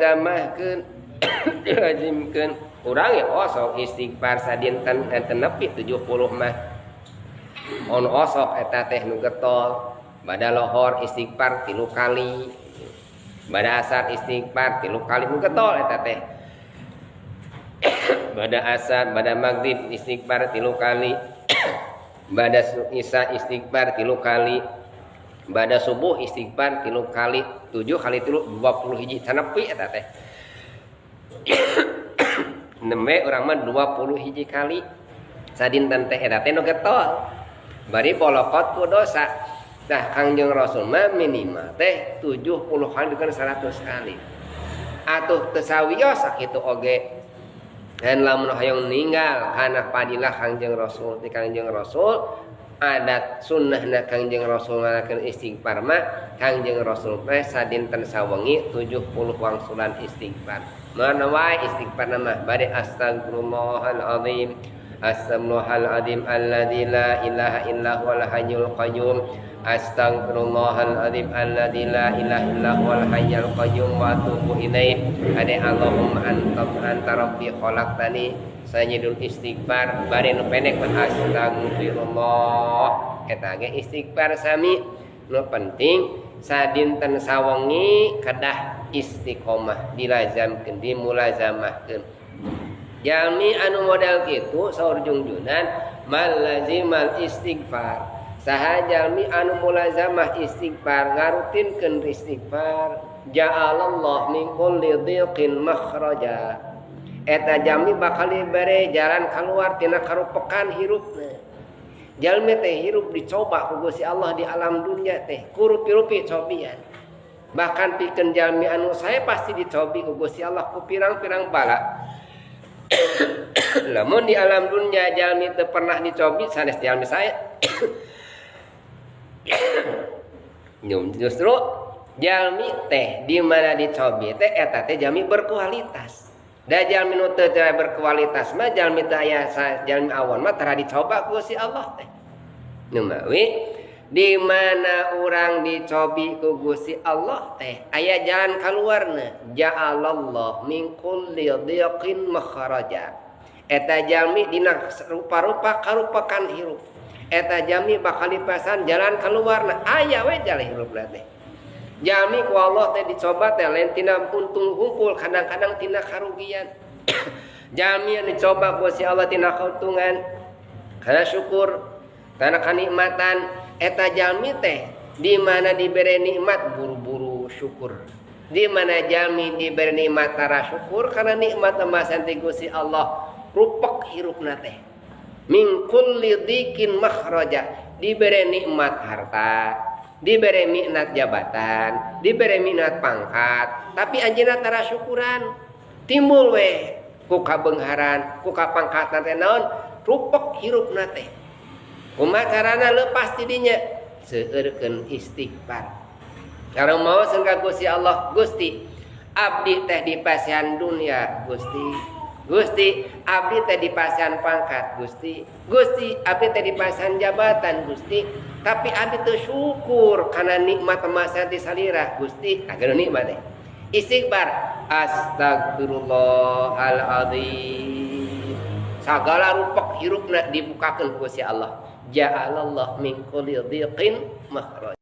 dimulazamahkeun, dilazimkeun. Urang ya osok istighfar sadinten enten nepi 70 mah. On osok eta teh nu getol. Bada lohor istighfar 3 kali. Bada asar istighfar 3 kali nu getol eta teh. Bada asar, bada maghrib istighfar 3 kali. Bada isya istighfar 3 kali. Bada subuh istighfar 3 kali. 7 kali 3 20 hiji sanepi eta teh. Nembe urang mah 20 hiji kali sadinten teh eta teh nu getol. Bari bolokot ku dosa. Tah Kangjeng Rasul mah minimal teh 70 kali bukan 100 kali. Atuh teu sawios sakitu oge. Dan lamun hoyong ninggal kana fadilah Kangjeng Rasul ti Kangjeng Rasul adat sunnahna Kangjeng Rasul ngalakeun istighfar mah Kangjeng Rasul teh sadinten sawengi 70 wangsulan istighfar. Mana wae istighfar mah bade astagfirullahalazim astagfirullahalazim alladzi la ilaha illa huwal hayyul qayyum astagfirullahalazim alladzi la ilaha illa huwal hayyul qayyum wa atubu ilaih. Ade Allahumma anta rabbi khalaqtani sayyidul istighfar bade nu pendek mah astagfirullah eta ge istighfar sami. Nu penting sadinten sawengi kedah istiqomah dilazamkeun dimulazamahkeun. Jalmi anu model kitu saur jungjunan malazimal istighfar. Saha jalmi anu mulazamah istighfar ngarutinkeun istighfar ja'alallah min kulli dhiqin makhraja. Eta jalmi bakal dibere jalan keluar tina karupekan hirupna. Jalmi teh hirup dicoba ku Gusti Allah di alam dunia teh kurupi-rupi cobian. Bahkan pikeun jalmi anu saya pasti dicobi ku Gusti Allah ku pirang-pirang bala. Lamun di alam dunia jalmi teu pernah dicobi sanes jalmi saya. Justru jalmi teh di mana dicobi teh eta teh jalmi berkualitas. Da jalmi nu teu berkualitas mah jalmi teu aya jalmi awon mah tara dicoba ku Gusti Allah teh. Numawi di mana urang dicobi ku Gusti Allah teh aya jalan kaluarna ja'alallah min kulli dhiqin makhraja. Eta jalmi dina rupa-rupa karupakan hirup. Eta jalmi bakal dipasan jalan kaluarna aya we jalan hirupna teh. Jalmi ku Allah teh dicoba teh lain tina untung humpul kadang-kadang tina karugian. Jalmi anu dicoba ku Gusti Allah tina kauntungan kana syukur kana kanikmatan. Eta jalmi teh di mana dibere nikmat buru-buru syukur. Di mana jalmi dibere nikmat tara syukur karena nikmat emasan ti Gusti Allah rupek hirupna teh. Min kulli dhiqin makhraja, dibere nikmat harta, dibere nikmat jabatan, dibere nikmat pangkat, tapi anjeunna tara syukuran. Timbul we ku kabeungharan, ku kapangkatan teh naon rupek hirupna teh. Kumaha carana lepas ti dinya? Seueurkeun istighfar. Kalau mau ka Gusti Allah, Gusti, abdi teh dipasihan dunia, Gusti. Gusti, abdi teh dipasihan pangkat, Gusti. Gusti, abdi teh dipasihan jabatan, Gusti. Tapi abdi teu syukur kana nikmat masa ti salira, Gusti. Agar nikmat teh. Istighfar, astagfirullahalazim. Sagala rupek hirupna dibukakeun ku Gusti Allah. Ja'alallah min kulli dhiqin makhraj.